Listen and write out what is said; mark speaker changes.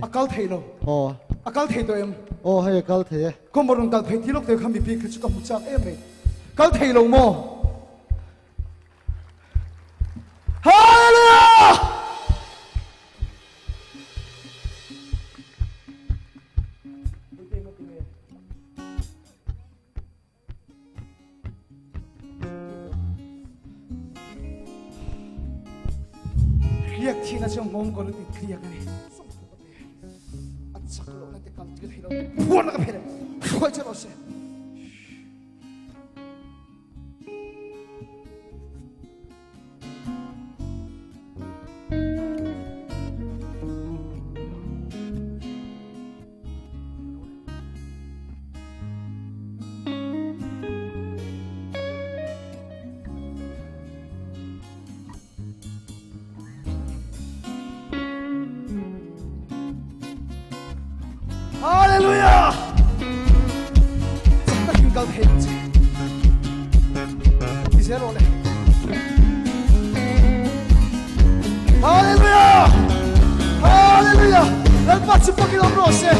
Speaker 1: A kal thei lo.
Speaker 2: Aw.
Speaker 1: A kal thei tawh em?
Speaker 2: Aw hei a kal thei e.
Speaker 1: Khaw maw rawn kal phei ti lawk teh kha mipi kha chu ka hmu chak em mai. Kal thei lo maw? Hallelujah! Riak thin a chu ngawng ko ti kriak ani. A chak lo na te kal ti thei lo. Phuan na ka phe le. Hruai che ro se. Hallelujah! Chak takin kal thei ang che. Ti zel rawh le. Hallelujah! Hallelujah! Lalpa chu pakin awm rawh se.